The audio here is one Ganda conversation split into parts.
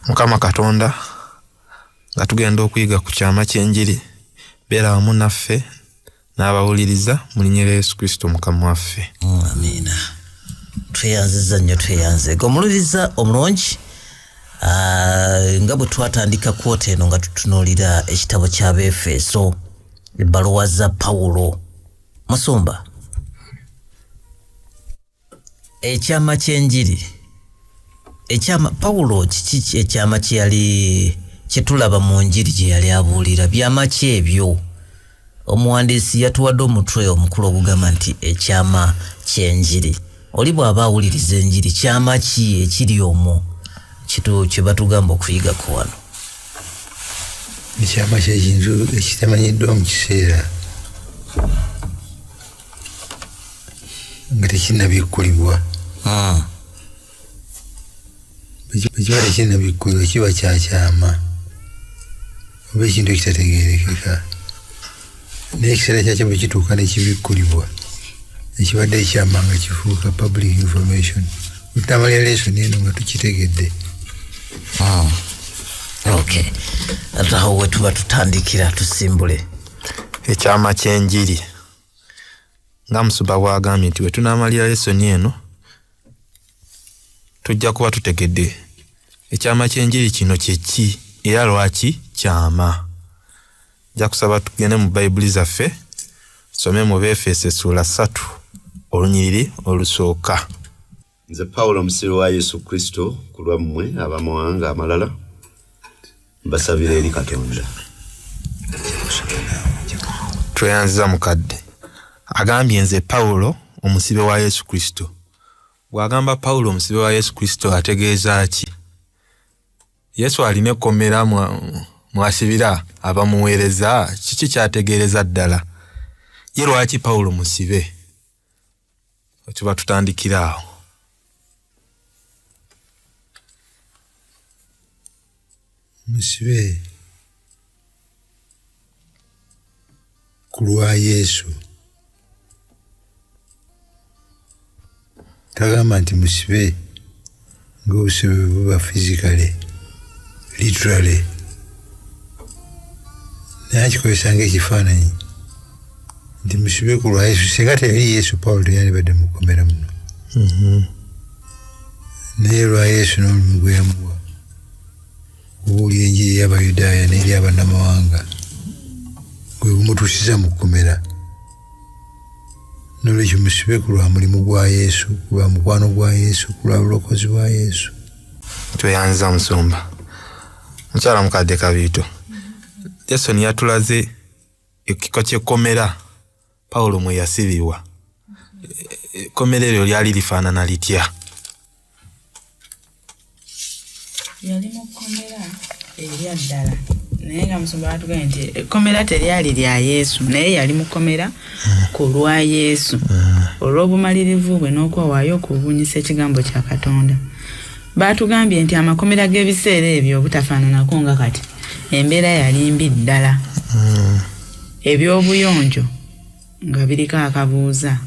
Mukama Katonda, nga tugenda okuyiga ku kyama ky'enjiri, beera wamu naffe n'abawuliriza mu linnya lya Yesu Kristo Mukama waffe. Amiina. Tweyanziza nnyo, tweyanzeege. Omululiriza omulungi, nga bwe twatandika kwota eno nga tutunuulira ekitabo ky'Abeefeso, ebbaluwa za Pawulo. Musumba, ekyama ky'enjiri, ekyama Pawulo kiki ekyama kye yali kye tulaba mu njiri gye yali abuulira? Byama ki ebyo? Omuwandiisi yatuwadde omutwe omukulu ogugamba nti ekyama ky'enjiri. Oli bw'aba awuliriza enjiri, kyama ki ekiri omwo kye batugamba okuyigako wano? Ekyama ky'ekintu ekitamanyiddwa mu kiseera nga tekinnabikkulibwa. Bwe kiba tekinnabikkulibwa kiba kya kyama oba ekintu ekitategeerekeka, naye ekiseera kyakyo bwe kituuka ne kibikkulibwa, ekibadde ekyama nga kifuuka public information. Tutamala lesson eno nga tukitegedde. Okay, ate awo we tuba tutandikira tusimbule ekyama ky'enjiri. Nga musumba bw'agambye nti bwe tunaamalira lesoni eno tujja kuba tutegedde ekyama ky'enjiri kino kye ki era lwaki kyama. Nja kusaba tugende mu Bayibuli zaffe tusome mu Beefeso essuula 3 olunyiriri olusooka. Nze Pawulo omusibe wa Yesu Kristo ku lwammwe ab'amawanga amalala, mbasabira eri Katonda. Tweyanziza mukadde. Agambye nze Pawulo omusibe wa Yesu Kristo. Bw'agamba Pawulo omusibe wa Yesu Kristo ategeeza ki? Yesu alina ekkomera mwasibira abamuweereza, kiki ky'ategeereza ddala? Ye lwaki Pawulo musibe? Tuba tutandikira awo. Musibe ku lwa Yesu. Tagamba nti musibe ng'obusibe buba physically, literally, naye akikozesa ng'ekifaananyi nti musibe ku lwa Yesu. Singa teyali Yesu, Pawulo teyandibadde mu kkomera muno. Naye lwa Yesu n'omulimu gwe yamuwa okubuulira enjiri eri Abayudaaya n'eri Abannamawanga gwe gumutuusiza mu kkomera. N'olwekyo musibe ku lwa mulimu gwa Yesu, ku lwa mukwano gwa Yesu, ku lwa bulokozi bwa Yesu. Tweyanziza musumba. Mukyala mukadde Kabiito, Jason yatulaze ekika ky'ekkomera Pawulo mwe yasibibwa. Ekkomera eryo lyali lifaanana litya? Yali mu kkomera erya ddala, naye nga musumba batugambye nti ekkomera teryali lya Yesu, naye yali mu kkomera ku lwa Yesu olw'obumalirivu bwe n'okwewaayo okubunyisa ekigambo kya Katonda. Baatugambye nti amakomera g'ebiseera ebyo obutafaananako nga kati, embeera yali mbi ddala. Eby'obuyonjo nga biriko akabuuza,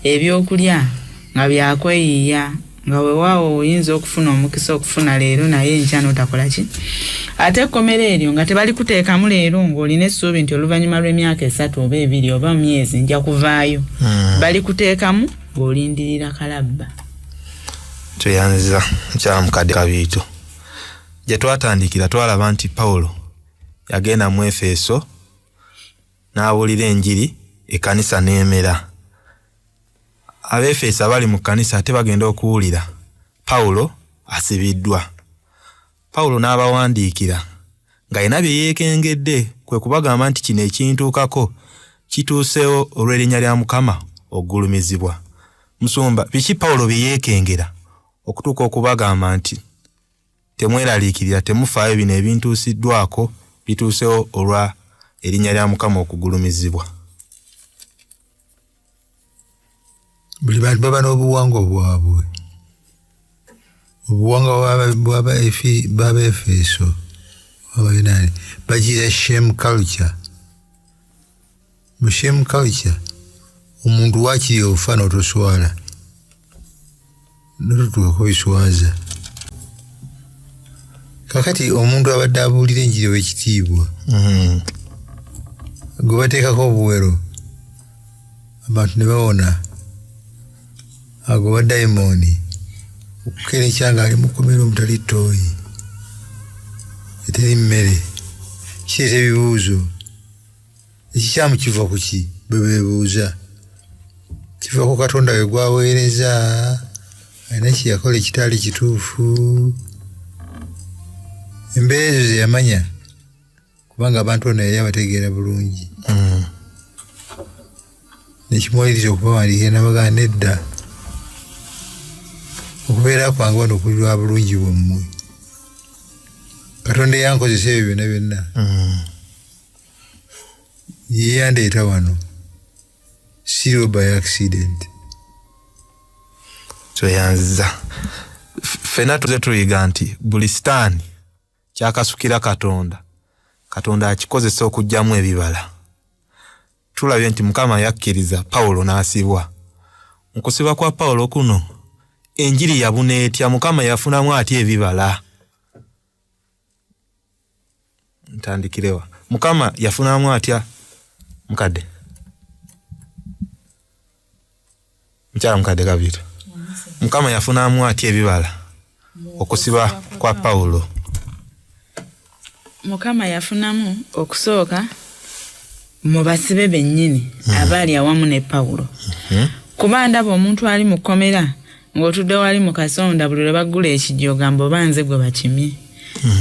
ebyokulya nga byakweyiiya, nga weewaawo oyinza okufuna omukisa okufuna leero naye enkya n'otakola ki. Ate ekkomera eryo nga tebalikuteekamu leero ng'olina essuubi nti oluvannyuma lw'emyaka 3 oba 2 oba myezi nja kuvaayo. Balikuteekamu ng'olindirira kalabba. Tweyanziza mukyala mukadde Kabiito. Gye twatandikira twalaba nti Pawulo yagenda mu Efeso n'abuulira enjiri ekkanisa n'emera. Abeefeso abali mu kkanisa ate bagenda okuwulira Pawulo asibiddwa. Pawulo n'abawandiikira ng'alina bye yeekengedde, kwe kubagamba nti kino ekintuukako kituuseewo olw'erinnya lya Mukama okugulumizibwa. Musumba, biki Pawulo bye yeekengera okutuuka okubagamba nti temweraliikirira, temufaayo, bino ebintuusiddwako bituuseewo olwa erinnya lya Mukama okugulumizibwa? Buli bantu baba n'obuwangwa bwabwe. Obuwangwa bw'Abaefeso Abayunaani bagiyita shame culture. Mu shame culture omuntu waakiri ofa n'otoswala n'ototuukako biswaza. Kakati omuntu abadde abuulira enjiri ow'ekitiibwa gwe bateekako obuwero abantu ne bawona, agoba dayimooni, okukeera enkya ng'ali mu kkomera omutali ttooyi eteri mmere, kireeta ebibuuzo. Ekikyamu kiva ku ki? Bwe beebuuza. Kiva ku Katonda we gw'aweereza, alina kye yakola ekitaali kituufu. Embeera ezo ze yamanya kubanga abantu bano yali abategeera bulungi. Nekimuwaliriza okubawandiikira n'abagamba nedda, okubeera kwange wano kuli lwa bulungi bwammwe. Katonda eyankozesa ebyo byonna byonna ye yandeeta wano, siriwo by accident. Tweyanziza. Ffenna tuze tuyiga nti buli sitaani kyakasukira Katonda, Katonda akikozesa okuggyamu ebibala. Tulabye nti Mukama yakkiriza Pawulo n'asibwa. Mu kusiba kwa Pawulo kuno, enjiri yabuna etya? Mukama yafunamu atya ebibala? Ntandikirewa? Mukama yafunamu atya mukadde? Mukyala mukadde Kabiito. Mukama yafunamu atya ebibala okusiba kwa Pawulo? Mukama yafunamu okusooka mu basibe bennyini abaali awamu ne Pawulo. Kuba ndaba omuntu ali mu kkomera ng'otudde wali mu kasonda buli lwe baggula ekijja ogamba oba nze gwe bakimye.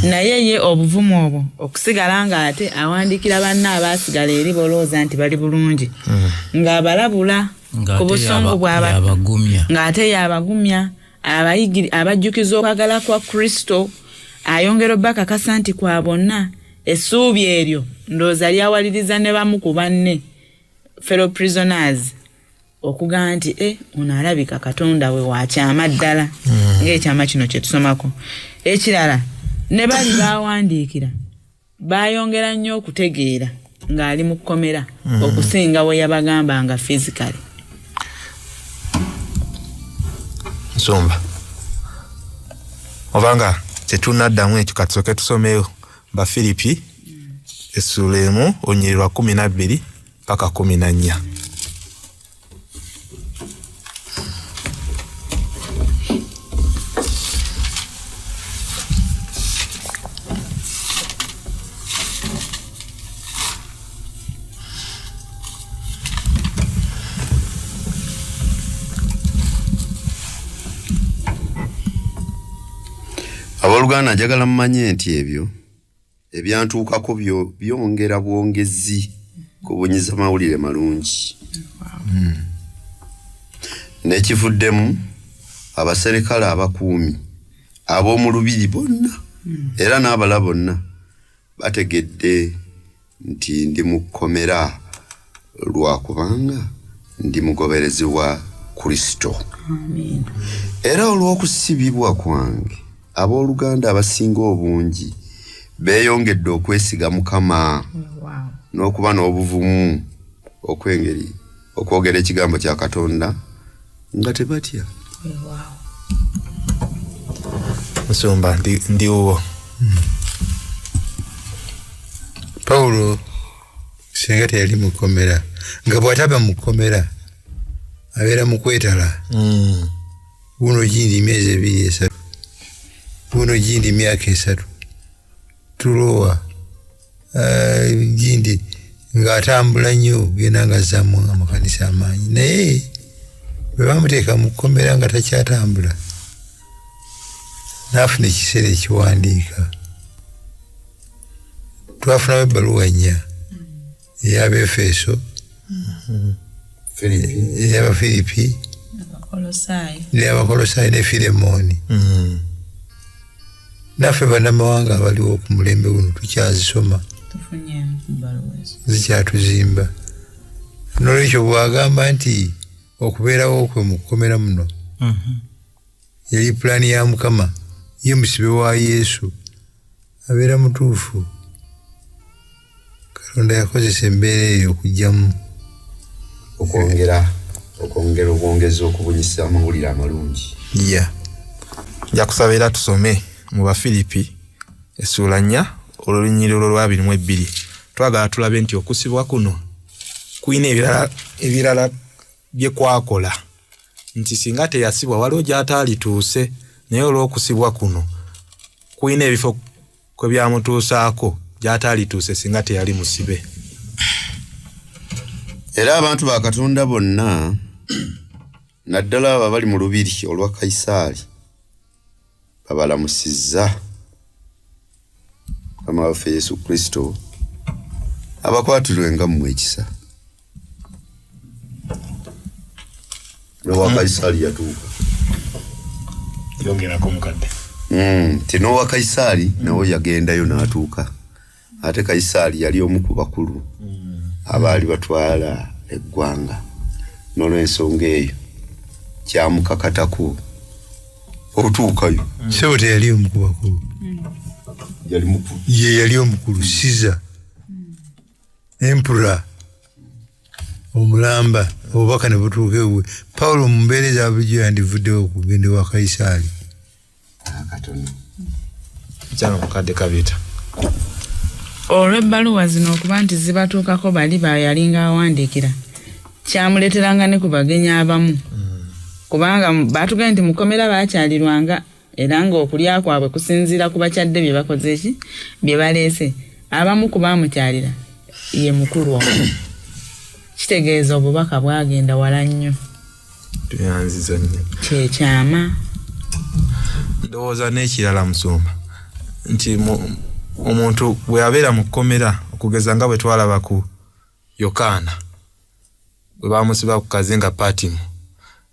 Naye ye obuvumu obwo okusigala ng'ate awandiikira banne abaasigala eri bolowooza nti bali bulungi, ng'abalabula ku busungu bw'abagumya, ng'ate yabagumya, abajjukiza okwagala kwa Kristo, ayongera obbakakasa nti kwa bonna. Essuubi eryo ndowooza lyawaliriza ne bamu ku banne fellow prisoners okugamba nti ono alabika Katonda we wa kyama ddala, ng'ekyama kino kye tusomako. Ekirala ne bali baawandiikira baayongera nnyo okutegeera ng'ali mu kkomera okusinga we yabagamba nga physically. Nsumba, obanga tetunnaddamu ekyo, katusooke tusomeyo Bafiripi essuula 1 olunyiriri lwa 12 paka 14. Abooluganda, njagala mumanye nti ebyo ebyantuukako byongera bwongezi kubunyiza mawulire malungi. N'ekivuddemu, abaserikale abakuumi ab'omu lubiri bonna era n'abalala bonna bategedde nti ndi mu kkomera lwakubanga ndi mugoberezi wa Kristo. Era olw'okusibibwa kwange, abooluganda abasinga obungi beeyongedde okwesiga Mukama n'okuba n'obuvumu okwengeri okwogera ekigambo kya Katonda nga tebatya. Nsumba, ndi wuwo. Pawulo singa teyali mu kkomera, nga bw'ataba mu kkomera abeera mu kwetala. Guno gindi myezi 2 3, guno gindi myaka 3, tulowa gindi ng'atambula nnyo genda ng'azzaamu amakanisa amaanyi. Naye bwe bamuteeka mu kkomera nga takyatambula, n'afuna ekiseera ekiwandiika. Twafunamu ebbaluwa 4, ey'Abeefeso, ey'Abafiripi, n'Abakolosaayi ne Firemooni. Naffe bannamawanga abaliwo ku mulembe guno tukyazisoma, zikyatuzimba. N'olwekyo bw'agamba nti okubeerawo kwe mu kkomera muno yali pulaani ya Mukama, ye musibe wa Yesu, abeera mutuufu. Katonda yakozesa embeera eyo okuggyamu okwongera obwongezi okubunyisa amawulire amalungi. Nja kusaba era tusome mu Bafiripi Essuula 4 olunyiriri olwa 22. Twagala tulabe nti okusibwa kuno kulina ebirala bye kwakola, nti singa teyasibwa waliwo gy'ataalituuse, naye olw'okusibwa kuno kulina ebifo kwe byamutuusaako gy'ataalituuse singa teyali musibe. Era abantu ba Katonda bonna, naddala abo abali mu lubiri olwa Kayisaali, babalamusizza. Mukama waffe Yesu Kristo abakwatirwenga mmwe ekisa. N'owa Kayisaali yatuuka. Yongerako mukadde. Nti n'owa Kayisaali nawe yagendayo n'atuuka. Ate Kayisaali yali omu ku bakulu abaali batwala eggwanga. N'olw'ensonga eyo kyamukakatako otuukayo. Ssebo teyali omu ku bakulu. Yali mukulu. Ye yali omukulu, Caesar. Emperor. Omulamba obubaka ne butuuka ewuwe. Pawulo mu mbeera eza bulijjo yandivuddewo okugenda ewa Kayisaali. Katono. Kyano mukadde Kabita. Olw'ebbaluwa zino okuba nti zibatuukako bali bayalinga awandiikira, kyamuleeteranga ne ku bagenyi abamu. Kubanga baatugambye nti mu kkomera baakyalirwanga era ng'okulya kwabwe kusinziira ku bakyadde bye bakoze ki bye baleese. Abamu ku baamukyalira ye mukulu ono. Kitegeeza obubaka bwagenda wala nnyo. Tuyanziza nnyo. Kyekyama. Ndowooza n'ekirala musumba nti omuntu bwe yabeera mu kkomera, okugeza nga bwe twalaba ku Yokaana bwe baamusiba ku kazinga Patimo,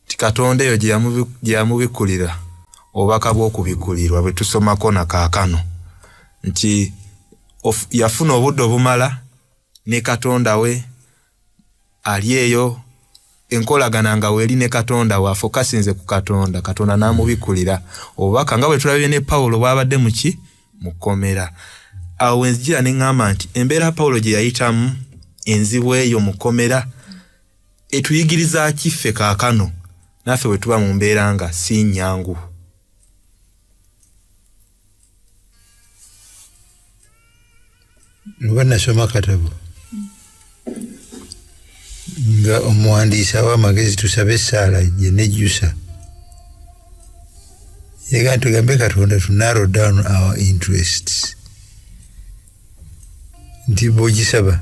nti Katonda eyo gye yamubikkulira obubaka bw'okubikkulirwa bwe tusomako na kaakano, nti yafuna obudde obumala ne Katonda we ali eyo, enkolagana nga weeri ne Katonda we, afokasinze ku Katonda, Katonda n'amubikkulira obubaka nga bwe tulabye ne Pawulo bw'abadde mu ki mu kkomera. Awo we nzijira ne ŋŋamba nti embeera Pawulo gye yayitamu enzibu eyo mu kkomera etuyigiriza ki ffe kaakano naffe bwe tuba mu mbeera nga si nnyangu? Oba nasoma akatabo nga omuwandiisi awa amagezi tusabe essaala gye nejjusa. Yega tugambe Katonda to narrow down our interests. Nti bw'ogisaba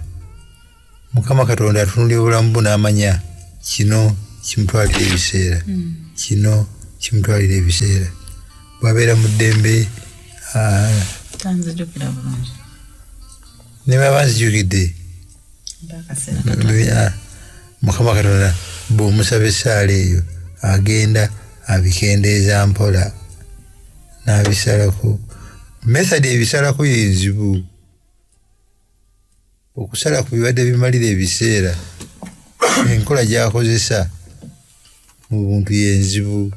Mukama Katonda atunuulira obulamu bwo n'amanya kino kimutwalira ebiseera, kino kimutwalira ebiseera. Bw'abeera mu ddembe, Tanzijukira bulungi. Ne baba nzijukidde. Mukama Katonda bw'omusaba essaala eyo agenda abikendeeza mpola n'abisalako. Method ebisalako ye nzibu. Okusala ku bibadde bimalira ebiseera, enkola gy'akozesa mu buntu yenzibu.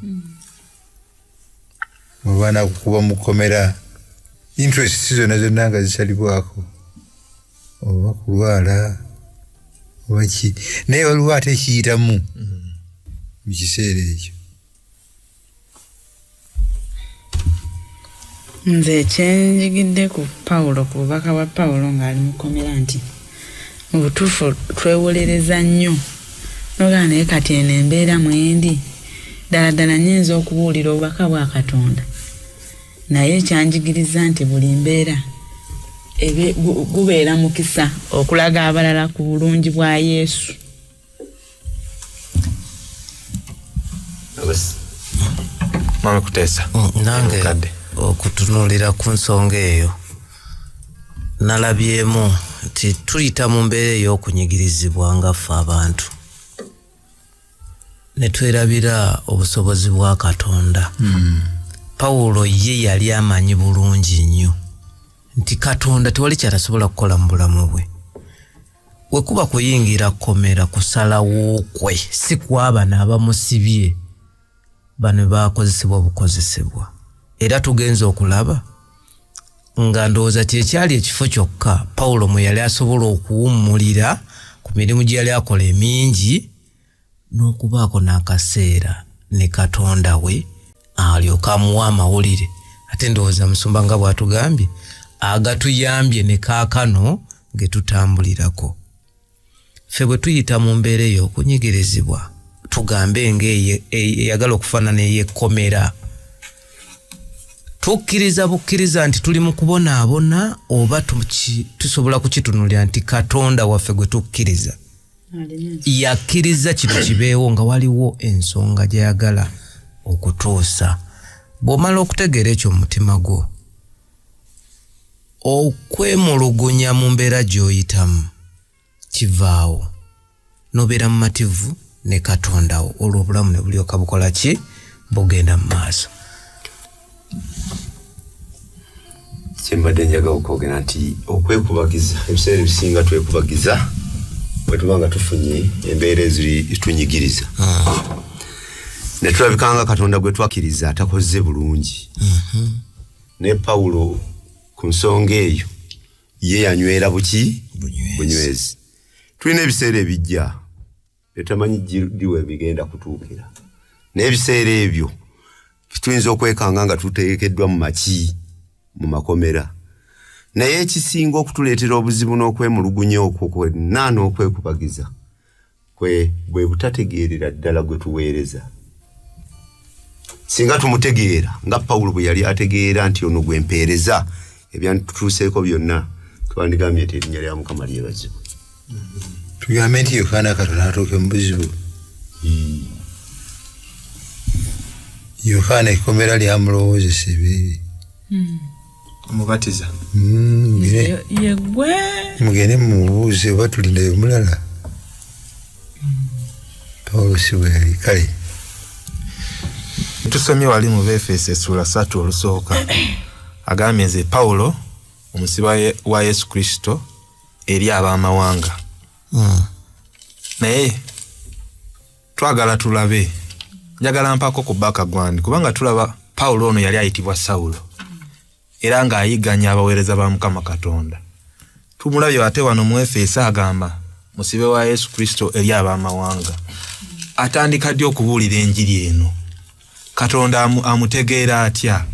Oba nakukuba mu kkomera, interests zonna zonna nga zisalibwako, oba kulwala oba ki, naye waliwo ate ekiyitamu mu kiseera ekyo. Nze kyenjigidde ku Pawulo, ku bubaka bwa Pawulo ng'ali mu kkomera, nti mu butuufu twewolereza nnyo nogamba, naye kati eno embeera mwendi ddala ddala nnyinza okubuulira obubaka bwa Katonda? Naye kyanjigiriza nti buli mbeera gubeera mukisa okulaga abalala ku bulungi bwa Yesu. Mwami Kuteesa. Nange okutunuulira ku nsonga eyo nalabyemu nti tuyita mu mbeera ey'okunyigirizibwa nga ffe abantu ne twerabira obusobozi bwa Katonda. Pawulo ye yali amanyi bulungi nnyo nti Katonda tewali kyatasobola kukola mu bulamu bwe. We kuba kuyingira kkomera kusalawo kwe, si kwabano abamusibye, bano bakozesebwa bukozesebwa. Era tugenze okulaba nga ndowooza kyekyali ekifo kyokka Pawulo mwe yali asobola okuwummulira ku mirimu gye yali akola emingi n'okubaako n'akaseera ne Katonda we alyoke amuwa amawulire. Ate ndowooza musumba nga bw'atugambye Agatuyambye ne kaakano ge tutambulirako. Ffe bwe tuyita mu mbeera eyo okunyigirizibwa, tugambe ng'eyagala okufaanana ey'ekkomera, tukkiriza bukkiriza nti tuli mu kubonaabona, oba tusobola kukitunulira nti Katonda waffe gwe tukkiriza yakkiriza kino kibeewo nga waliwo ensonga gy'ayagala okutuusa. Bw'omala okutegeera ekyo mu mutima gwo, okwemulugunya mu mbeera gy'oyitamu kivaawo, n'obeera mumativu ne Katonda wo, olwo obulamu ne bulyoka bukola ki? Bugenda mu maaso. Kyembadde njagala okwogera nti okwekubagiza, ebiseera ebisinga twekubagiza bwe tuba nga tufunye embeera ezitunyigiriza, ne tulabika nga Katonda gwe twakkiriza atakoze bulungi. Ne Pawulo ku nsonga eyo ye yanywera buki? Bunywezi. Tulina ebiseera ebijja tetamanyi ddi we bigenda kutuukira, naye ebiseera ebyo tuyinza okwekanga nga tuteekeddwa mu maki, mu makomera. Naye ekisinga okutuleetera obuzibu n'okwemulugunya okwo kwonna n'okwekubagiza kwe bwe butategeerera ddala gwe tuweereza. Singa tumutegeera nga Pawulo bwe yali ategeera nti ono gwe mpeereza, ebyantutuuseeko byonna, twandigambye nti erinnya lya Mukama lyebazibwe. Tugambe nti Yokaana Katonda atuuke mu buzibu. Yokaana ekkomera lyamulowoozesa ebibi. Omubatiza. Yegwe. Mugende mumubuuze oba tulindayo omulala. Pawulo si bwe yali. Kale tusomye wali mu Befeso essula 3 olusooka, agambye nze Pawulo omusibe wa Yesu Kristo eri ab'amawanga. Naye twagala tulabe, njagala mpaako ku background, kubanga tulaba Pawulo ono yali ayitibwa Sawulo era ng'ayigganya abaweereza ba Mukama Katonda. Tumulabye ate wano mu Efeso agamba musibe wa Yesu Kristo eri ab'amawanga. Atandika ddi okubuulira enjiri eno? Katonda amutegeera atya?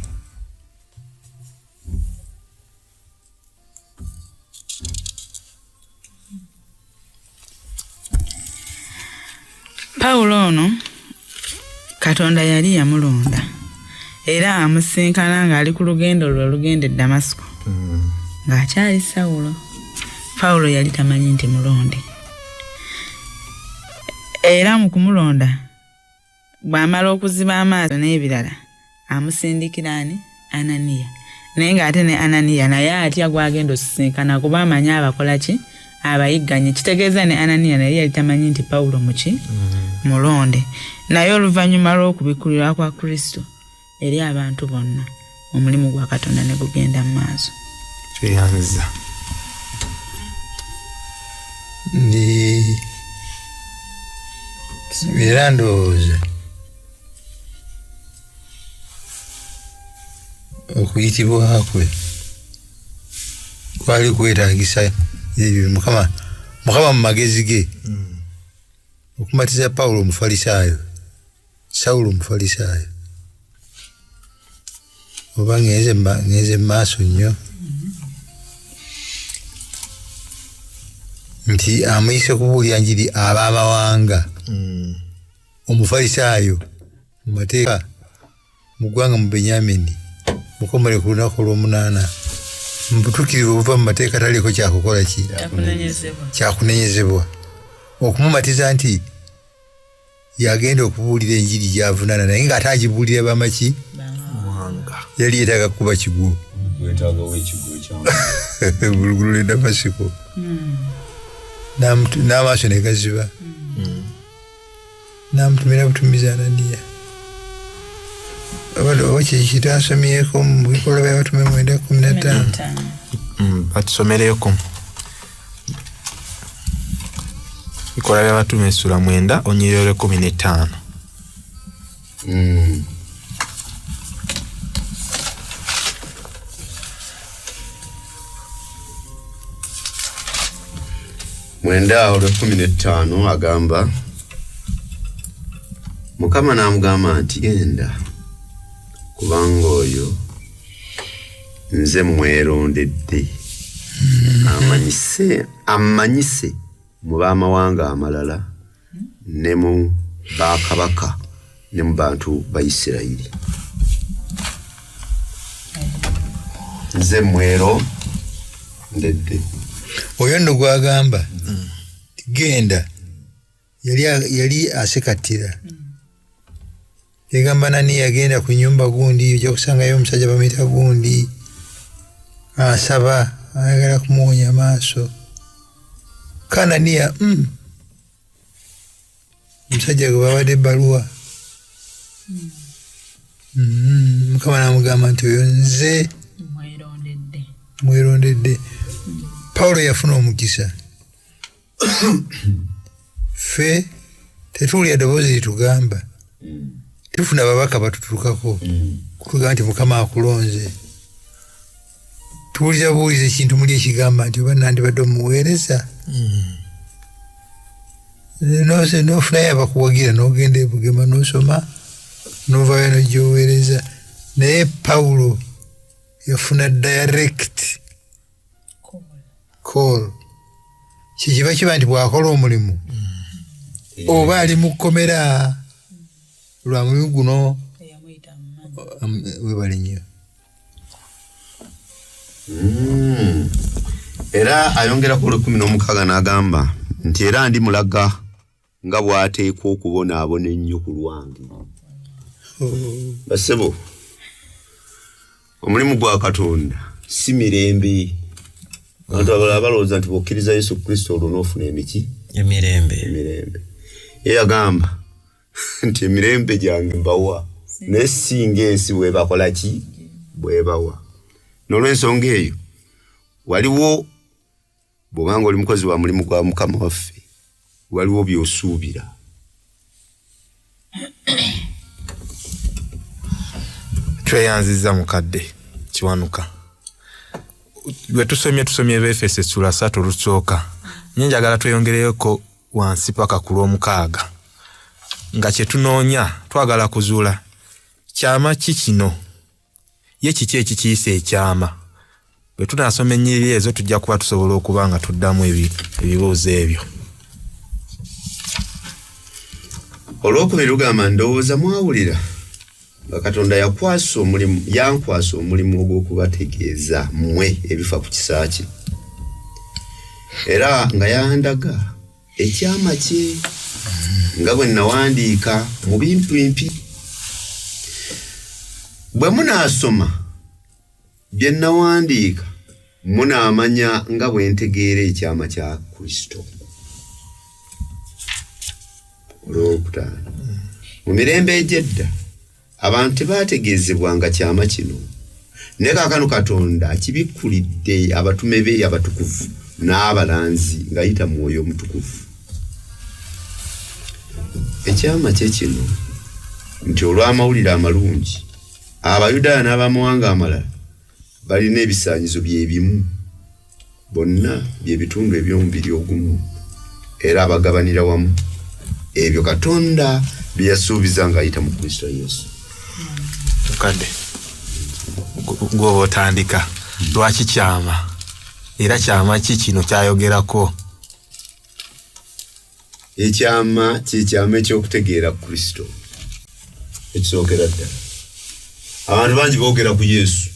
Pawulo ono Katonda yali yamulonda era amusinkana ng'ali ku lugendo lwe olugenda e Damasiko, ng'akyali Sawulo. Pawulo yali tamanyi nti mulonde, era mu kumulonda bw'amala okuziba amaaso n'ebirala amusindikira ani? Ananiya. Naye ng'ate ne Ananiya naye atya gw'agenda osisinkana, kuba amanyi abakola ki? Abayigganye. Kitegeeza ne Ananiya naye yali tamanyi nti Pawulo muki? Mulonde. Naye oluvannyuma lw'okubikkulirwa kwa Kristo eri abantu bonna, omulimu gwa Katonda ne gugenda mu maaso. Tweyanza. Ndi era ndowooza okuyitibwa kwe kwali kwetaagisa ebyo Mukama mu magezi ge okumatiza Pawulo omufalisaayo, Sawulo omufalisaayo, oba ngenze mu maaso nnyo nti amuyise kubuulira njiri ab'amawanga. Omufalisaayo mu mateeka, mu ggwanga mu Benyamini, mukomole ku lunaku olw'omunaana, mu butuukirivu obuva mu mateeka taliiko kyakukola ki? Kyakunenyezebwa. Okumumatiza nti yagenda okubuulira enjiri gy'avunaana, naye ng'ate agibuulira bamaki? Yali yeetaaga kukuba kigwo. Bulugulu lw'e Damasiko. N'amaaso ne gaziba. N'amutumira butumizi Ananiya. Oba kiki kyetwasomyeko mu bikolwa by'abatume 9:15? Batusomereko bikolwa by'abatume essula 9 olunyiriri olw'e15. 9 olw'e15 agamba, Mukama n'amugamba nti genda, kubanga oyo Nze mwerondedde amanyise mu b'amawanga amalala ne mu bakabaka ne mu bantu ba Isirayiri. Nze mwerondedde. Oyo nno gwagamba genda yali asekattira. Yagamba nani yagenda ku nyumba gundi, ojja kusangayo omusajja bamuyita gundi, asaba ayagala kumuwonya maaso. Kananiya omusajja gwe bawadde ebbaluwa. Mukama n'amugamba nti oyo nze mwerondedde. Pawulo yafuna omukisa. Ffe tetuwulira ddoboozi litugamba, tufuna ababaka batutuukako kutugamba nti Mukama akulonze. Tuwulira buwuliza ekintu muli ekigamba nti oba nandibadde omuweereza. N'ofunayo abakuwagira n'ogenda e Bugema n'osoma n'ovaayo n'ojja oweereza. Naye Pawulo yafuna direct call. Kikiba kiba nti bw'akola omulimu oba ali mu kkomera lwa mulimu guno webale nnyo. Era ayongerako olw'ekkumi n'omukaaga n'agamba nti era ndi mulaga nga bw'ateekwa okubonaabona ennyo ku lwange. Bassebo, omulimu gwa Katonda si mirembe. Abantu abalala balowooza nti bw'okkiriza Yesu Kristo olwo n'ofuna emiki? Emirembe. Emirembe. Ye yagamba nti emirembe gyange mbawa, naye singa ensi bw'ebakola ki? Bw'ebawa. N'olw'ensonga eyo, waliwo bw'obanga oli mukozi wa mulimu gwa Mukama waffe, waliwo by'osuubira. Tweyanzizza mukadde Kiwanuka. Bwe tusomye Efeso essula 3 olusooka. Nye njagala tweyongereyoko wansi paka ku lw'omukaaga. Nga kye tunoonya twagala kuzuula kyama ki kino, ye kiki ekikiyisa ekyama. Bwe tunaasoma ennyiriri ezo tujja kuba tusobola okuba nga tuddamu ebibuuzo ebyo. Olwokubiri lugamba ndowooza mwawulira nga Katonda yakwasa omulimu, yankwasa omulimu ogw'okubategeeza mmwe ebifa ku kisa kye, era nga yandaga ekyama kye nga bwe nawandiika mu bimpimpi. Bwe munaasoma bye nawandiika munaamanya nga bwe ntegeera ekyama kya Kristo. Olwokutaano, mu mirembe egy'edda abantu tebaategeezebwanga kyama kino, naye kaakano Katonda akibikkulidde abatume be abatukuvu n'abalanzi ng'ayita mu Mwoyo Omutukuvu. Ekyama kye kino nti olw'amawulire amalungi Abayudaaya n'abamawanga amalala balina ebisaanyizo bye bimu, bonna bye bitundu eby'omubiri ogumu, era abagabanira wamu ebyo Katonda bye yasuubiza ng'ayita mu Kristo Yesu. Mukadde, gw'oba otandika, lwaki kyama? Era kyama ki kino kyayogerako? Ekyama kye kyama eky'okutegeera Kristo. Ekisookera ddala, abantu bangi boogera ku Yesu,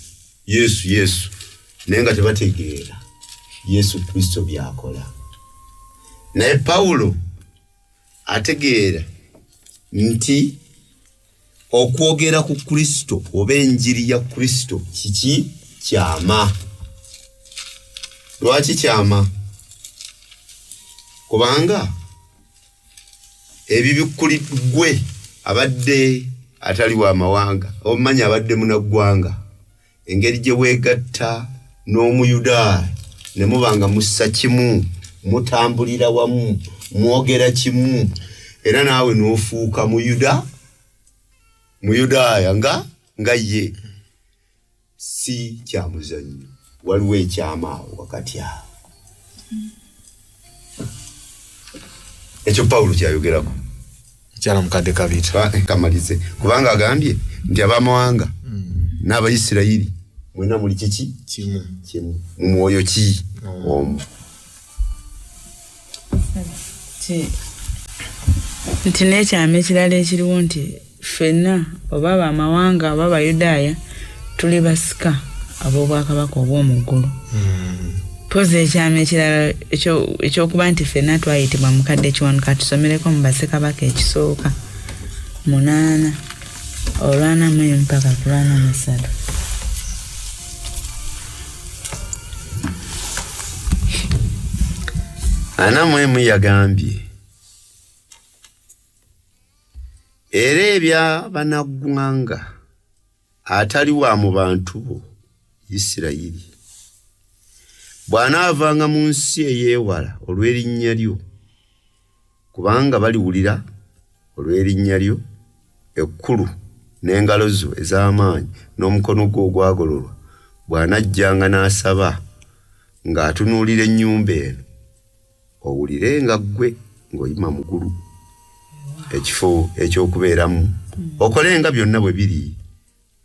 Yesu, Yesu, naye nga tebategeera Yesu Kristo by'akola. Naye Pawulo ategeera nti okwogera ku Kristo oba enjiri ya Kristo kiki? Kyama. Lwaki kyama? Kubanga ebibikkuli ggwe abadde atali wa mawanga, omanyi abadde munaggwanga, engeri gye weegatta n'Omuyudaaya ne muba nga mussa kimu, mutambulira wamu, mwogera kimu, era naawe n'ofuuka Muyudaaya nga ye. Si kya muzannyo, waliwo ekyama awo wakati awo. Ekyo Pawulo kyayogerako. Mukyala mukadde Kabita. Kamalize, kubanga agambye nti ab'amawanga n'Abayisirayiri Mwena muli kiki? Kimu. Kimu. Mu mwoyo ki? Omu. Nti n'ekyama ekirala ekiriwo nti ffenna oba bamawanga oba Bayudaaya tuli basika ab'obwakabaka obw'omu ggulu. Mpozi ekyama ekirala ekyokuba nti ffenna twayitibwa Mukadde Kiwanuka, tusomereko mu Bassekabaka ekisooka 8 olwana mu mpaka ku 43. 41 yagambye era ebya bannaggwanga atali wa mu bantu bo Isirayiri, bw'anaavanga mu nsi eyeewala olw'erinnya lyo, kubanga baliwulira olw'erinnya lyo ekkulu n'engalo zo ez'amaanyi n'omukono gwo ogwagololwa, bw'anajjanga n'asaba ng'atunuulira ennyumba eno, owulirenga ggwe ng'oyima mu ggulu, ekifo ekyokubeeramu, okolenga byonna bwe biri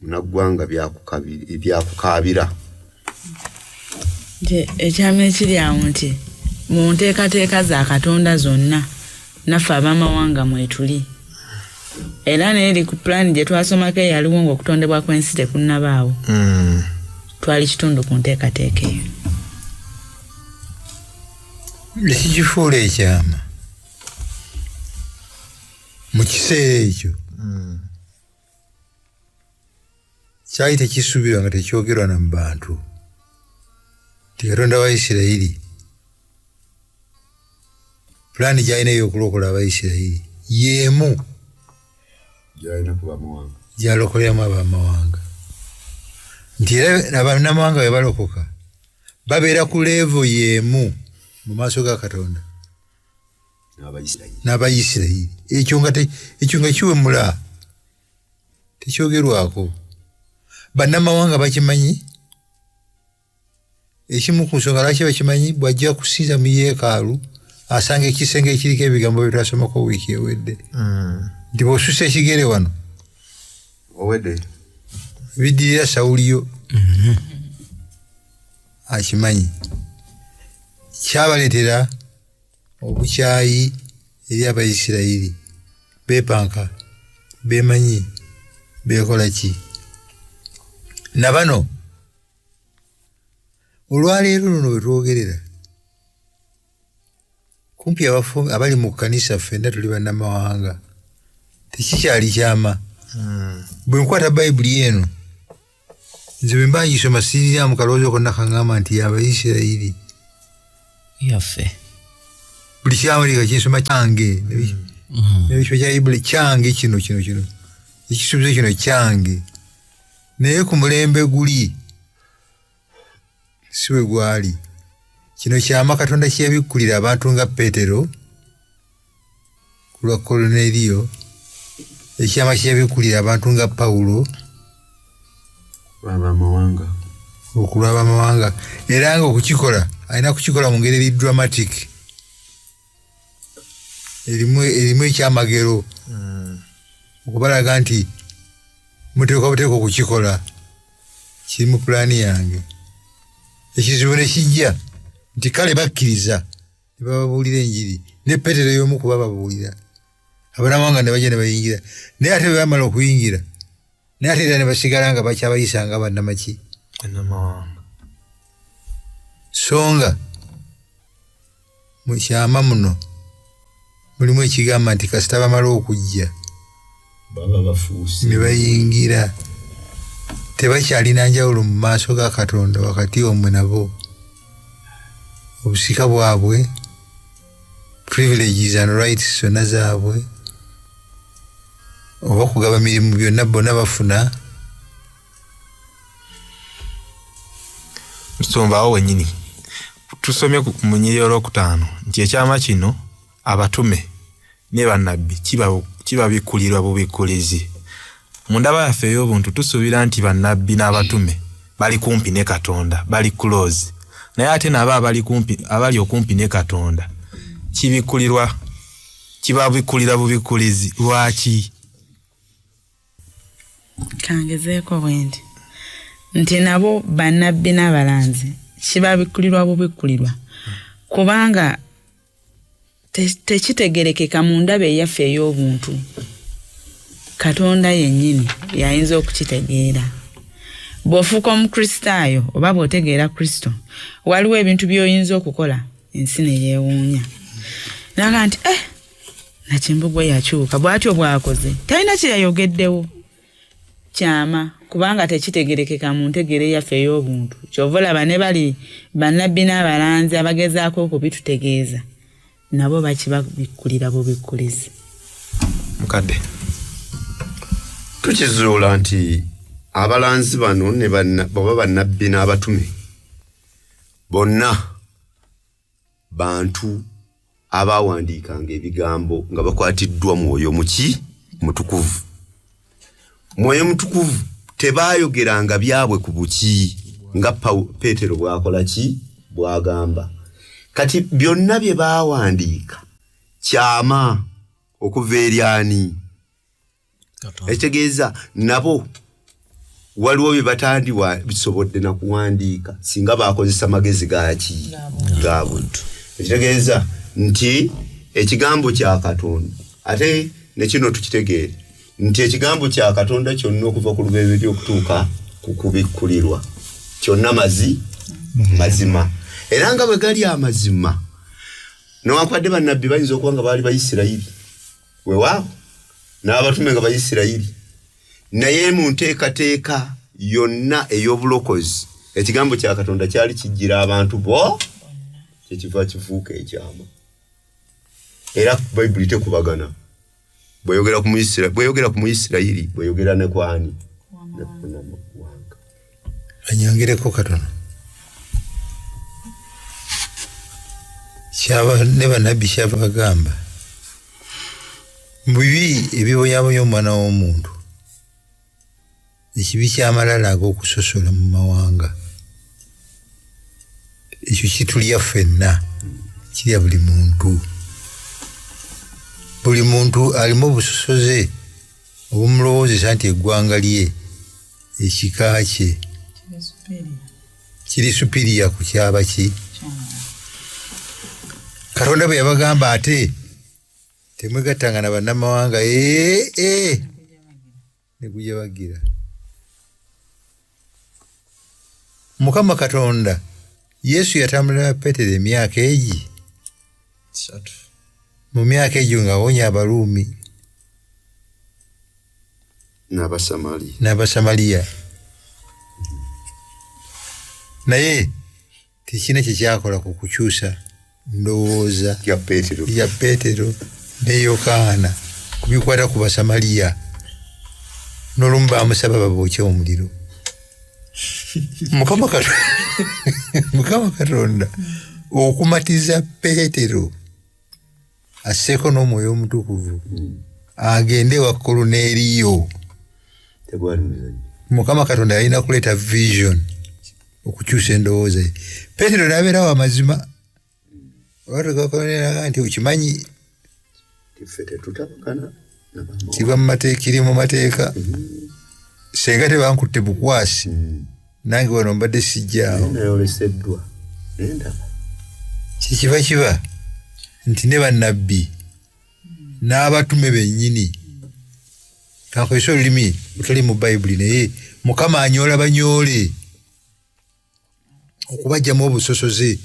munnaggwanga byakukaabira. Nti ekyama ekiri awo nti mu nteekateeka za Katonda zonna naffe ab'amawanga mwetuli, era n'eri ku pulaani gye twasomako eyaliwo ng'okutondebwa kw'ensi tekunnabaawo, twali kitundu ku nteekateeka eyo. Ekikifuula ekyama mu kiseera ekyo kyali tekisuubirwa nga tekyogerwa na mu bantu nti Katonda wa Isirayiri pulaani gy'alina ey'okulokola Abayisirayiri y'emu gy'alokoleramu abamawanga, nti era abannamawanga bwe balokoka babeera ku level y'emu mu maaso ga Katonda n'Abayisirayiri. Ekyo nga kiwemula, tekyogerwako. Bannamawanga bakimanyi. Ekimu ku nsonga lwaki bakimanyi, bw'ajja kusinza mu yeekaalu asanga ekisenge ekiriko ebigambo bye twasomako wiiki ewedde, nti bw'osusa ekigere wano owedde biddirira Sawuliyo. Akimanyi. Kyabaleetera obukyayi eri Abayisirayiri, beepanka, beemanyi, beekola ki. Na bano olwaleero luno bwe twogerera, kumpi abafu abali mu kkanisa ffenna tuli bannamawanga, tekikyali kyama. Bwe nkwata Bayibuli eno, nze bwe mba ngisoma siriramu kalowoozo konna kaŋŋamba nti Abayisirayiri yaffe. Buli kyawandika kinsoma kyange, n'ekifo kya Ibuli kyange, kino kino kino ekisuubizo kino kyange. Naye ku mulembe guli si bwe gwali. Kino kyama Katonda kye yabikkulira abantu nga Peetero ku lwa Koloneriyo, ekyama kye yabikkulira abantu nga Pawulo abamawanga, okulwa abamawanga. Era nga okukikola alina kukikola mu ngeri eri dramatic, erimu ekyamagero, okubalaga nti muteekwa buteekwa okukikola, kiri mu pulaani yange. Ekizibu ne kijja nti kale bakkiriza ne bababuulira enjiri, ne Peetero y'omu ku bababuulira, abanamawanga ne bajja ne bayingira. Naye ate bwe bamala okuyingira, naye ate era ne basigala nga bakyabayisa nga bannamaki, bannamawanga. So nga mu kyama muno mulimu ekigamba nti kasita bamala okujja baba bafuuse ne bayingira, tebakyalina njawulo mu maaso ga Katonda wakati omwe nabo. Obusika bwabwe, privileges and rights zonna zaabwe, oba kugaba mirimu, byonna bonna bafuna. Musumba, awo wennyini tusomye mu nnyiriri olwokutaano nti ekyama kino abatume ne bannabbi kibabikkulirwa bubikkulizi. Mu ndaba yaffe ey'obuntu tusuubira nti bannabbi n'abatume bali kumpi ne Katonda, bali close, naye ate nabo abali kumpi, abali okumpi ne Katonda, kibikkulirwa, kibabikkulira bubikkulizi. Lwaki? Kangezeeko bwe nti. Nti nabo bannabbi n'abalanzi kibabikkulirwa bubikkulirwa, kubanga tekitegerekeka mu ndaba eyaffe ey'obuntu. Katonda yennyini yayinza okukitegeera. Bw'ofuuka Omukristaayo oba bw'otegeera Kristo, waliwo ebintu by'oyinza okukola ensi ne yeewuunya, naga nti Nakimbugwe yakyuka bw'atyo bw'akoze, talina kye yayogeddewo kyama, kubanga tekitegerekeka mu ntegeera eyaffe ey'obuntu. Kyova olaba ne bali bannabbi n'abalanzi abagezaako okubitutegeeza nabo bakibabikkulira bubikkulizi. Mukadde, tukizuula nti abalanzi bano ne oba bannabbi n'abatume bonna bantu abawandiikanga ebigambo nga bakwatiddwa mwoyo muki mutukuvu. Mwoyo mutukuvu tebayogeranga byabwe ku buki nga Peetero bw'akola ki bw'agamba. Kati byonna bye baawandiika kyama okuva eri ani? Ekitegeeza nabo waliwo bye batandiwa bisobodde na kuwandiika singa bakozesa magezi gaki ga buntu. Ekitegeeza nti ekigambo kya Katonda, ate ne kino tukitegeere nti ekigambo kya Katonda kyonna okuva ku lubereberye okutuuka ku kubikkulirwa kyonna mazima, era nga bwe gali amazima, newankubadde bannabbi bayinza okuba nga baali Bayisirayiri, weewaawo n'abatume nga Bayisirayiri, naye mu nteekateeka yonna ey'obulokozi ekigambo kya Katonda kyali kijjira abantu bo, kyekiva kifuuka ekyama. Era Bayibuli tekubagana, bweyogera ku Muyisirayiri, bweyogera ne kwani ne ku namawanga. Anyongereko katono. Kyaba ne bannabbi kyava bagamba mu bibi ebibonyabonya omwana w'omuntu, ekibi ky'amalala ag'okusosola mu mawanga, ekyo kitulya ffenna, kirya buli muntu. Buli muntu alimu obusosoze obumulowoozesa nti eggwanga lye, ekika kye kiri superior ku kyaba ki. Katonda bwe yabagamba ate temwegattanga na bannamawanga, ne gujja bagira. Mukama Katonda Yesu yatambulira na Peetero emyaka egi mu myaka egyo ng'awonya Abaruumi n'Abasamaliya, naye tekirina kye kyakola ku kukyusa ndowooza ya Peetero ne Yokaana ku bikwata ku Basamaliya. N'olumu baamusaba babookye omuliro. Mukama Katonda okumatiza Peetero asseeko n'Omwoyo Omutukuvu agende wa Koluneeriyo. Mukama Katonda yalina kuleeta vision okukyusa endowooza ye. Peetero n'abeerawo amazima oba nti okimanyi kiva mu mateeka, kiri mu mateeka, senga tebankutte bukwasi nange wano mbadde sijjaawo. Kikiva kiba nti ne bannabbi n'abatume bennyini, kankozesa olulimi lutali mu Bayibuli, naye Mukama anyoola banyoole okubajjamu obusosoze.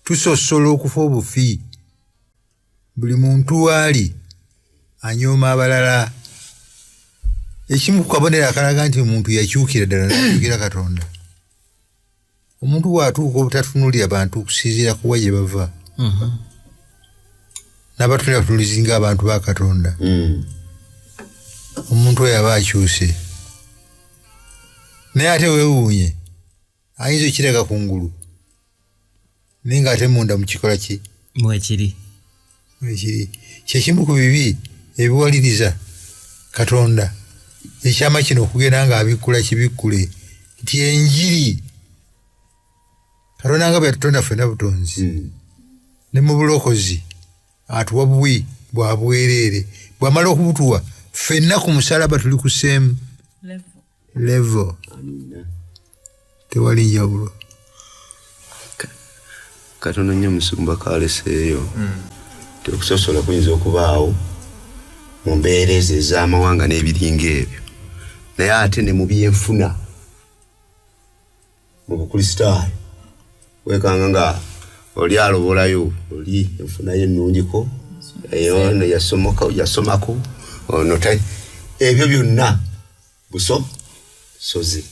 Tusosola okufa obufi, buli muntu waali anyooma abalala. Ekimu ku kabonero akalaga nti omuntu yakyukira ddala n'akyukira Katonda, omuntu bw'atuuka obutatunuulira bantu okusinziira ku wa gye bava, n'abatunulira butunulizi ng'abantu ba Katonda, omuntu oyo aba akyuse. Naye ate weewuunye, ayinza okiraga ku ngulu, naye ng'ate munda mukikola ki? Mwekiri. Mwekiri. Kyekimu ku bibi ebiwaliriza Katonda ekyama kino okugenda ng'abikkula kibikkule nti enjiri Katonda nga bwe yatutonda ffenna butonzi, ne mu bulokozi atuwa buwi bwa bwereere, bw'amala okubutuwa ffenna ku musalaba tuli ku same level. Tewali njawulo. Katono nnyo musumba kaleseeyo nti okusosola kuyinza okubaawo mu mbeera ezo ez'amawanga n'ebiringa ebyo, naye ate ne mu byenfuna mu Bukristaayo wekanga nga oli alobolayo oli enfuna ye ennungiko, ono yasomako ono, ebyo byonna buso sozi.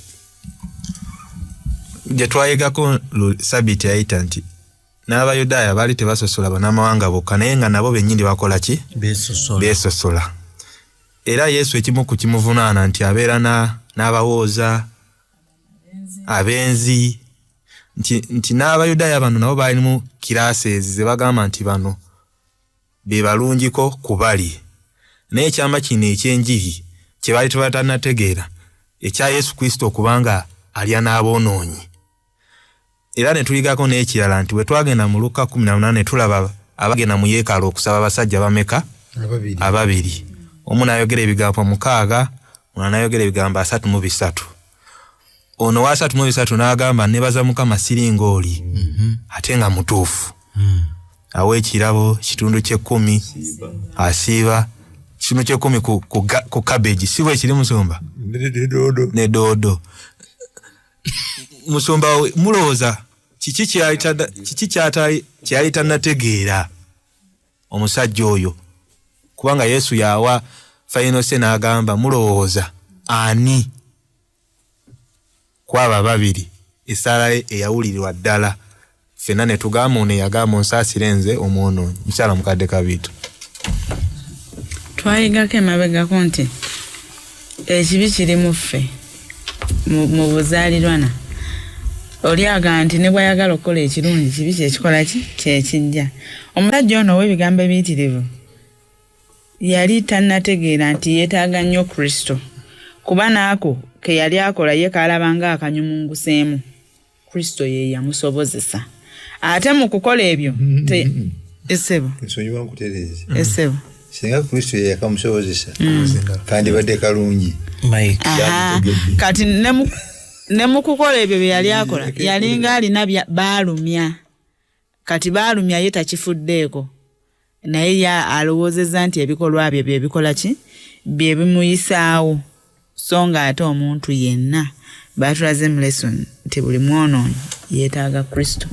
Gye twayigako Sabiiti yayita nti n'Abayudaaya baali tebasosola bannamawanga bokka, naye nga nabo bennyini bakola ki? Beesosola. Era Yesu ekimu ku kimuvunaana nti abeera n'abawooza, abenzi, nti n'Abayudaaya bano nabo baalimu kiraasi ezi ze bagamba nti bano be balungiko ku bali. Naye ekyama kino eky'enjiri kye baali tebatannategeera, ekya Yesu Kristo okubanga alya n'aboonoonyi. Era ne tuyigako n'ekirala nti bwe twagenda mu Lukka 18 ne tulaba abagenda mu yeekaalu okusaba abasajja bameka? Ababiri. Omu n'ayogera ebigambo 6, omulala n'ayogera ebigambo 33. Ono wa 33 n'agamba nebaza Mukama siringa oli, ate nga mutuufu. Awa ekirabo kitundu ky'ekkumi, asiiba kitundu ky'ekkumi ku cabbage, si bwe kiri musumba? Ne doodo. Musumba mulowooza kiki kyali tannategeera omusajja oyo? Kubanga Yesu yawa final say n'agamba mulowooza ani kwaba ababiri essaala ye eyawulirirwa ddala? Ffenna ne tugamba ono eyagamba onsaasire nze omwonoonyi. Mukyala mukadde Kabiito. Twayigako emabegako nti ekibi kiri mu ffe mu buzaalirwana. Oli agamba nti ne bw'ayagala okukola ekirungi kibi kyekikola ki kyekijja. Omusajja ono ow'ebigambo ebiyitirivu yali tannategeera nti yeetaaga nnyo Kristo, kuba n'ako ke yali akola ye kaalabanga akanyumunguseemu. Kristo ye yamusobozesa. Ate mu kukola ebyo essebo. Nsonyiwa nkutereeze. Essebo. Singa Kristo ye yakamusobozesa, kandibadde kalungi. Kati ne mu kukola ebyo bye yali akola, yalinga alina baalumya. Kati baalumya ye takifuddeeko. Naye ye alowoozezza nti ebikolwa bye bye bikola ki? Bye bimuyisaawo. So nga ate omuntu yenna baatulaze mu lesson nti buli mwonoonyi yeetaaga Kristo.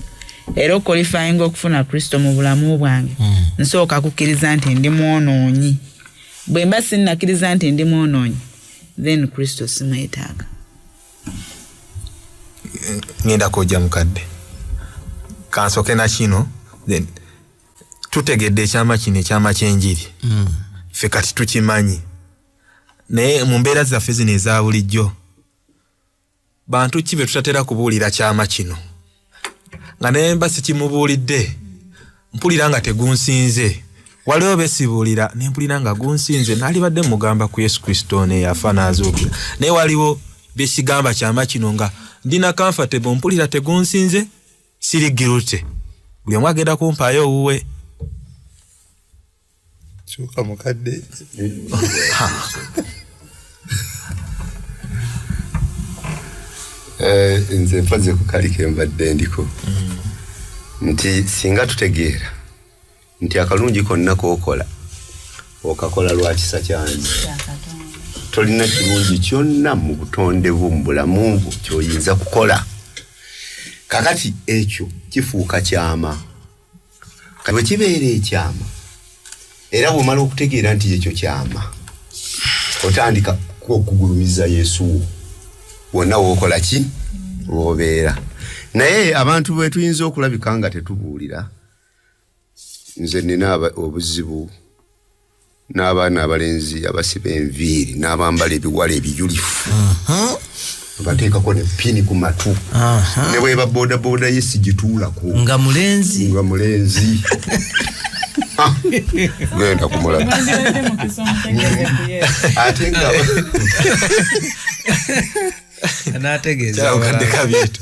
Era okukolifayinga okufuna Kristo mu bulamu bwange, nsooka kukkiriza nti ndi mwonoonyi. Bwe mba sinnakkiriza nti ndi mwonoonyi, then Kristo simwetaaga. Ngenda kojja mukadde. Kansooke na kino, then tutegedde ekyama kino, ekyama ky'enjiri. Ffe kati tukimanyi. Naye mu mbeera zaffe zino eza bulijjo, bantu ki be tutatera kubuulira kyama kino? Nga ne mba sikimubuulidde, mpulira nga tegunsinze. Waliwo besibuulira ne mpulira nga gunsinze, naalibadde mugamba ku Yesu Kristo ono eyafa n'azuukira. Naye waliwo besigamba kyama kino nga ndina comfortable, mpulira tegunsinze, siri guilty. Buli omu agenda kumpaayo owuwe. Kyuka mukadde. Nze mpaze ku kali ke mbadde ndiko. Nti singa tutegeera nti akalungi konna k'okola okakola lwa kisa kyange. Tolina kirungi kyonna mu butonde bwo, mu bulamu bwo ky'oyinza kukola. Kakati ekyo kifuuka kyama. Kati bwe kibeera ekyama, era bw'omala okutegeera nti ekyo kyama, otandika okugulumiza Yesu wo wonna w'okola ki w'obeera. Naye abantu bwe tuyinza okulabika nga tetubuulira, nze nnina obuzibu n'abaana abalenzi abasiba enviiri n'abambala ebiwala ebiyulifu, bateekako ne pini ku matu, ne bweba bodaboda ye sigituulako. Nga mulenzi. Nga mulenzi. Genda kumulaba. Ate nga Anategeeza. Kyawukadde kabyetu.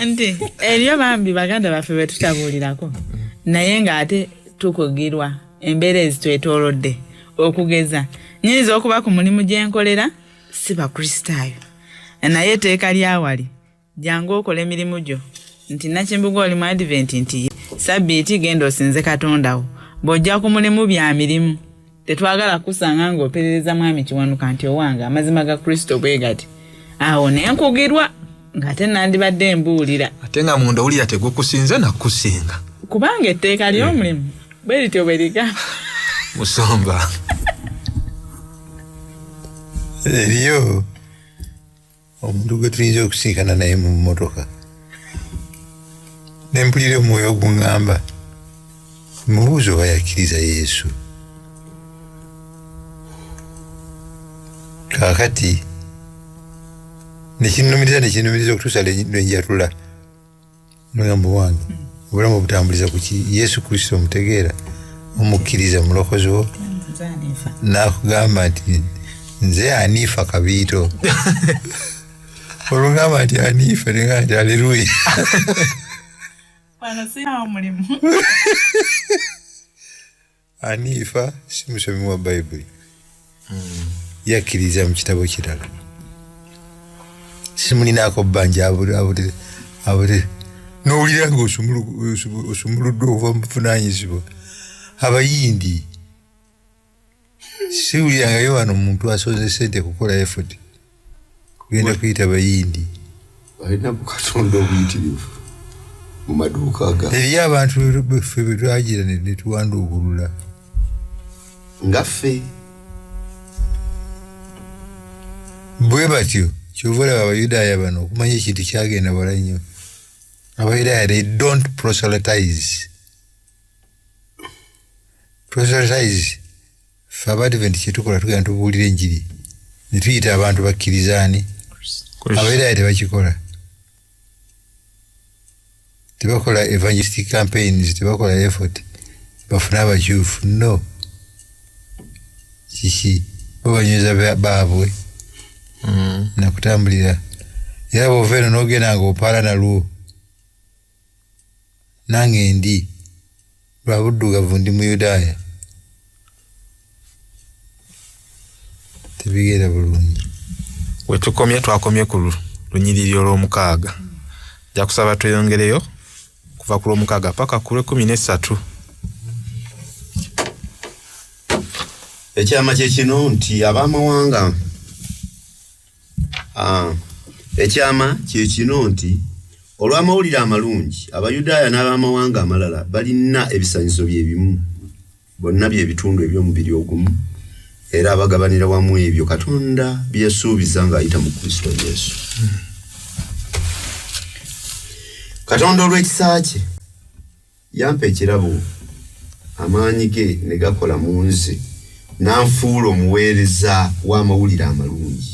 Nti eriyo bambi baganda baffe be tutabuulirako, naye ng'ate tukugirwa embeera ezitwetoolodde. Okugeza, nnyinza okuba ku mulimu gye nkolera si Bakristaayo, Naye etteeka lyawali jangu okola emirimu gyo nti Nakimbuga oli mu Advent nti sabbiiti genda osinze Katonda wo, bw'ojja ku mulimu bya mirimu tetwagala kusanga ng'operereza Mwami Kiwanuka nti owange amazima ga Kristo bwe gati. Awo ne nkugirwa ng'ate nandibadde mbuulira. Ate nga munda owulira tegukusinze nakusinga. Kubanga etteeka ly'omulimu bwe lityo bwe ligamba. Musomba. Eriyo omuntu gwe tuyinza okusinkana naye mu mmotoka ne mpulira omwoyo oguŋŋamba mubuuze oba yakkiriza Yesu. Kaakati nekinnumiriza okutuusa lwe njatula nogamba wange obulamu obutambuliza ku ki? Yesu Kristo omutegeera, omukkiriza mulokozi wo, n'akugamba nti nze Anifa Kabiito. Olugamba nti Anifa nenga nti aleluya. Anifa si musomi wa Bayibuli, yakkiriza mu kitabo kirala, simulinaako bbanja abule n'owulira nga osumuluddwa okuva mu buvunaanyizibwa. Abayindi siwulirangayo wano omuntu asoze sente kukola effort kugenda kuyita bayindi. Balina bukatonda obuyitirivu mu maduuka ga eriyo abantu ffe bwe twagira ne tuwanduukulula nga ffe bwe batyo. Kyova olaba Abayudaaya bano okumanya ekintu kyagenda wala nnyo. Abayudaaya they don't proselytize. Proselytize ffe Abadvent kyetukola, tugenda tubuulira enjiri ne tuyita abantu bakkirizaani. Abayudaaya tebakikola, tebakola evangelistic campaigns, tebakola effort bafune abakyufu. No, kiki bo banyweza baabwe nakutambulira. Era bw'ova eno n'ogenda nga opaala nalwo, nange ndi lwa buddugavu, ndi Muyudaaya, tebigenda bulungi. Wetukomye twakomye ku lunyiriri olw'omukaaga. Nja kusaba tweyongereyo kuva ku lw'omukaaga paka ku lw'ekumi n'essatu. Ekyama kye kino nti ab'amawanga, ekyama kye kino nti olw'amawulire amalungi Abayudaaya n'ab'amawanga amalala balina ebisanyizo bye bimu, bonna bye bitundu eby'omubiri ogumu, era abagabanira wamu ebyo Katonda bye yasuubiza ng'ayita mu Kristo Yesu. Katonda olw'ekisa kye yampa ekirabo, amaanyi ge ne gakola mu nze, n'anfuula omuweereza w'amawulire amalungi.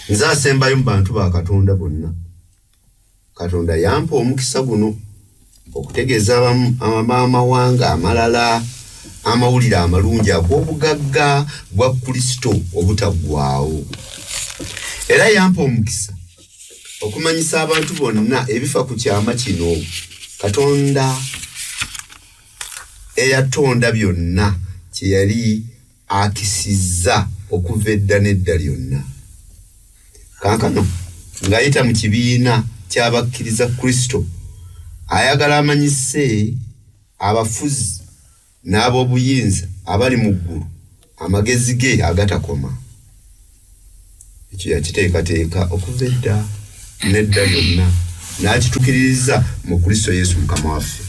Nze asembayo mu bantu ba Katonda bonna. Katonda yampa omukisa guno okutegeeza ab'amawanga amalala amawulire amalungi ag'obugagga bwa Kristo obutaggwaawo. Era yampa omukisa okumanyisa abantu bonna ebifa ku kyama kino Katonda eyatonda byonna kye yali akisizza okuva edda n'edda lyonna. Kaakano ng'ayita mu kibiina ky'abakkiriza Kristo, ayagala amanyise abafuzi n'ab'obuyinza abali mu ggulu amagezi ge agatakoma. Ekyo yakiteekateeka okuva edda n'edda lyonna, n'akituukiririza mu Kristo Yesu Mukama waffe.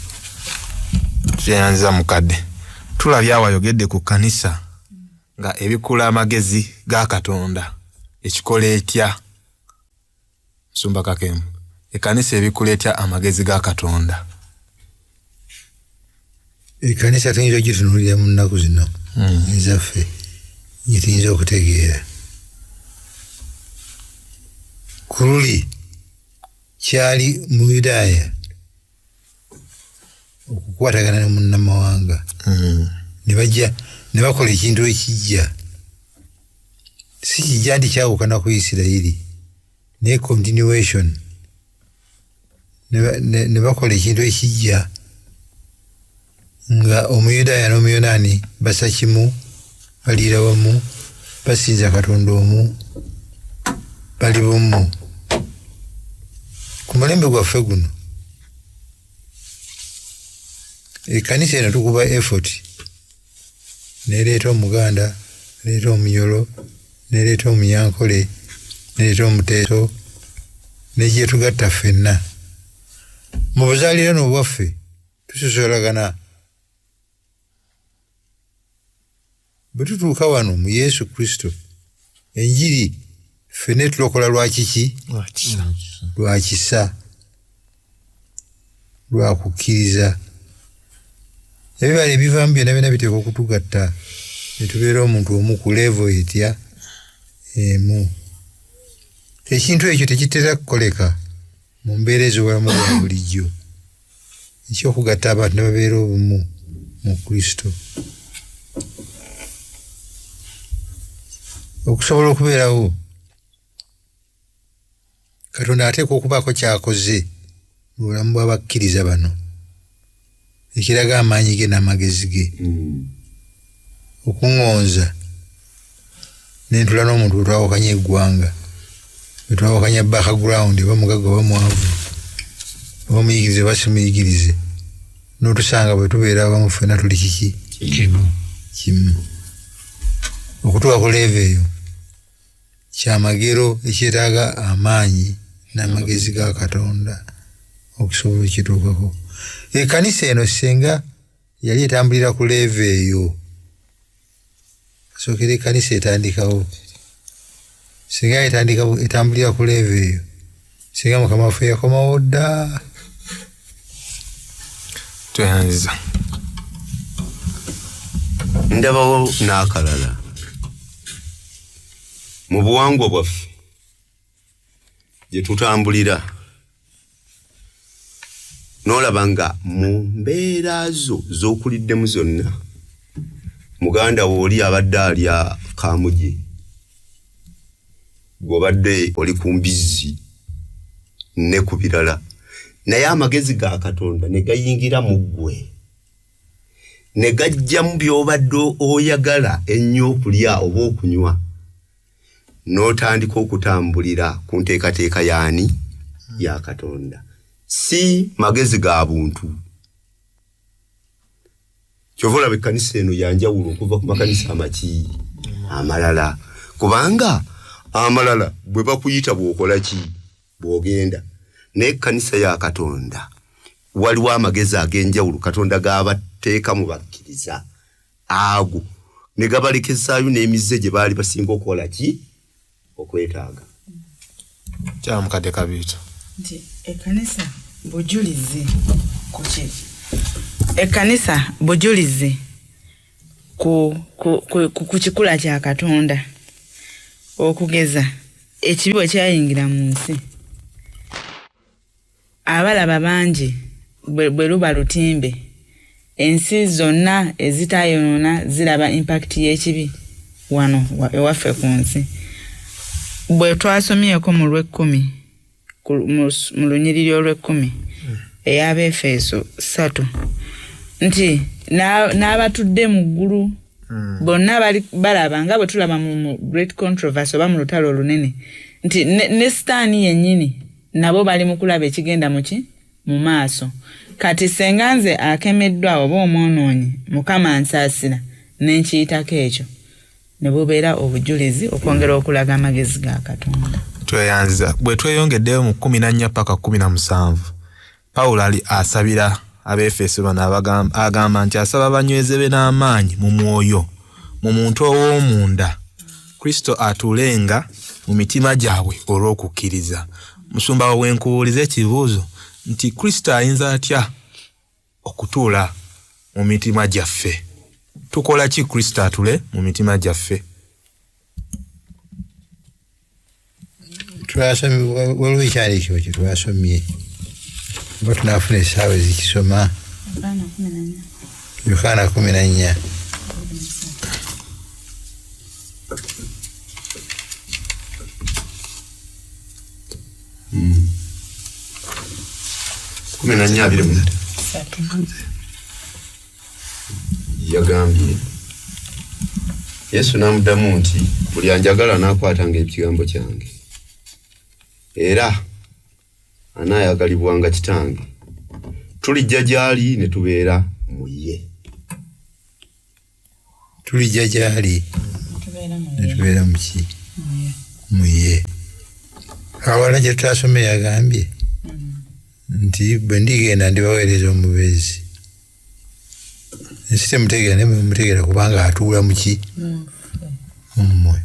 Tuyanza mukadde. Tulabye awo ayogedde ku kkanisa nga ebikula amagezi ga Katonda ekikola etya. Musumba Kakembo, ekkanisa ebikula etya amagezi ga Katonda? Ekkanisa tuyinza ogitunuulira mu nnaku zino ezaffe gye tuyinza okutegeera. Ku luli kyali Muyudaaya okukwatagana ne munnamawanga, ne bajja ne bakola ekintu ekijja, si kijja nti kyawukana ku Isirayiri, naye continuation. Ne bakola ekintu ekijja nga Omuyudaaya n'Omuyonaani basa kimu, baliira wamu, basinza Katonda omu. Bali bumu. Ku mulembe gwaffe guno, ekkanisa eno tukuba effort nereeta Omuganda, nereeta Omunyolo, nereeta Omunyankole, nereeta Omuteeso, negyetugatta ffenna. Mu buzaalirano obwaffe tusosolagana. Bwe tutuuka wano mu Yesu Kristo, enjiri ffenna etulokola lwa kiki? Lwa kisa, lwa kukkiriza. Ebibala ebivaamu byonna byonna biteekwa okutugatta ne tubeera omuntu omu ku levo etya emu. Ekintu ekyo tekitera kukoleka mu mbeera ez'obulamu bwa bulijjo, ekyokugatta abantu ne babeera obumu mu Kristo. Okusobola okubeerawo, Katonda ateekwa okubaako ky'akoze mu bulamu bw'abakkiriza bano ekiraga amaanyi ge n'amagezi ge. Okuŋŋonza nentula n'omuntu bwe twawukanya eggwanga, bwe twawukanya background, oba mugagga oba mwavu, oba muyigirize oba simuyigirize, n'otusanga bwe tubeera awamu ffenna tuli kiki? Kimu. Okutuuka ku level eyo kyamagero ekyetaaga amaanyi n'amagezi ga Katonda okusobola okituukako. Ekkanisa eno singa yali etambulira ku level eyo, sookera ekkanisa etandikawo, singa etambulira ku level eyo, singa Mukama waffe yakomawo dda. Tweyanziza. Ndabawo n'akalala mu buwangwa bwaffe gye tutambulira, n'olaba nga mu mbeera zo z'okuliddemu zonna, muganda wo oli abadde alya kaamuje, gw'obadde oli ku mbizzi ne ku birala, naye amagezi ga Katonda ne gayingira mu ggwe ne gajjamu by'obadde oyagala ennyo okulya oba okunywa, n'otandika okutambulira ku nteekateeka y'ani? Ya Katonda, si magezi ga buntu. Kyova olaba ekkanisa eno ya njawulo okuva ku makanisa amaki amalala, kubanga amalala bwe bakuyita bw'okola ki bw'ogenda, naye ekkanisa ya Katonda waliwo amagezi ag'enjawulo Katonda g'abateeka mu bakkiriza, ago ne gabalekezaayo n'emize gye baali basinga okukola ki? Okwetaaga. Kyamukadde Kabiito. Nti ekkanisa bujulizi ku ki? Ekkanisa bujulizi ku kikula kya Katonda. Okugeza ekibi bwe kyayingira mu nsi, abalaba bangi bwe luba lutimbe, ensi zonna ezitayonoona ziraba impact y'ekibi wano ewaffe ku nsi. Bwe twasomyeko mu lw'ekkumi, mu lunyiriri olw'ekkumi ey'Abeefeso 3, nti n'abatudde mu ggulu bonna balaba nga bwe tulaba mu Great Controversy oba mu lutalo olunene, nti ne Sitaani yennyini nabo bali mu kulaba ekigenda muki mu maaso. Kati senga nze akemeddwa oba omwonoonyi, Mukama nsaasira ne nkiyitako ekyo, ne bubeera obujulizi okwongera okulaga amagezi ga Katonda. Tweyanziza. Bwe tweyongeddeyo mu 14 paka 17, Pawulo ali asabira Abeefeso bano, agamba nti asaba banywezebe n'amaanyi mu mwoyo, mu muntu ow'omunda, Kristo atuulenga mu mitima gyabwe olw'okukkiriza. Musumba we nkubuuliza ekibuuzo nti Kristo ayinza atya okutuula mu mitima gyaffe? Tukola ki Kristo atule mu mitima gyaffe? Twasomye, waliwo ekyandiikibwa kye twasomye, oba tunaafuna essaawa ezikisoma? Yokaana 14. 14:23. Yagambye Yesu n'amuddamu nti buli anjagala anaakwatanga ekigambo kyange. Era anaayagalibwanga Kitange, tulijja gy'ali ne tubeera mu ye. Tulijja gy'ali ne tubeera mu ki? Mu ye. Awalala gye tutasome yagambye nti bwe ndigenda ndibaweereza omubeezi. Ensi temutegeera naye mwe kubanga atuula mu ki? Mu mmwe.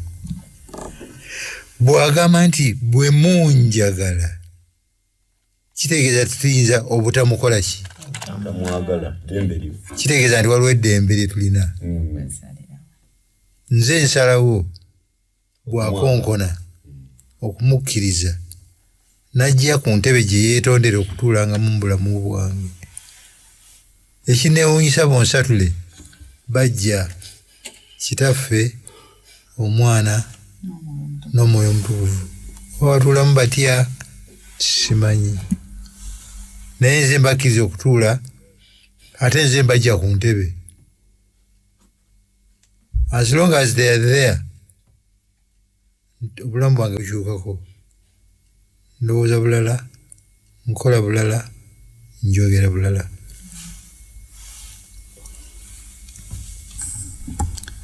Bw'agamba nti bwe munjagala, kitegeeza tetuyinza obutamukola ki? Kitegeeza nti waliwo eddembe lye tulina. Nze nsalawo bw'akonkona okumukkiriza n'ajja ku ntebe gye yeetondera okutuulangamu mu bulamu bwange. Ekinneewuunyisa bonsatule bajja Kitaffe, Omwana n'Omwoyo Omutukuvu. Oba batuulamu batya simanyi, naye nze mbakkiriza okutuula, ate nze mbajja ku ntebe. As long as they are there, obulamu bwange bukyukako, ndowooza bulala, nkola bulala, njogera bulala.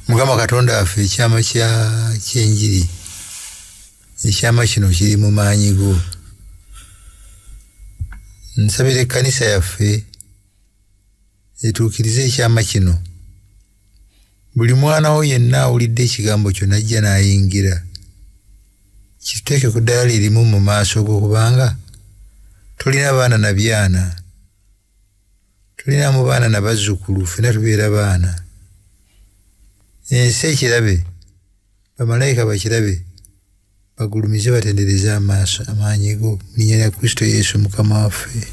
Mukama Katonda waffe, ekyama ky'enjiri, ekyama kino kiri mu maanyi go. Nsabira ekkanisa yaffe etuukirize ekyama kino. Buli mwana wo yenna awulidde ekigambo kyo n'ajja n'ayingira, kituteeke ku ddaala lye limu mu maaso go, kubanga tolina baana na byana, tolinamu baana na bazzukulu, ffenna tubeera baana. Ensi ekirabe, bamalayika bakirabe, bagulumize batendereze amaaso amaanyi go mu linnya lya Kristo Yesu Mukama waffe.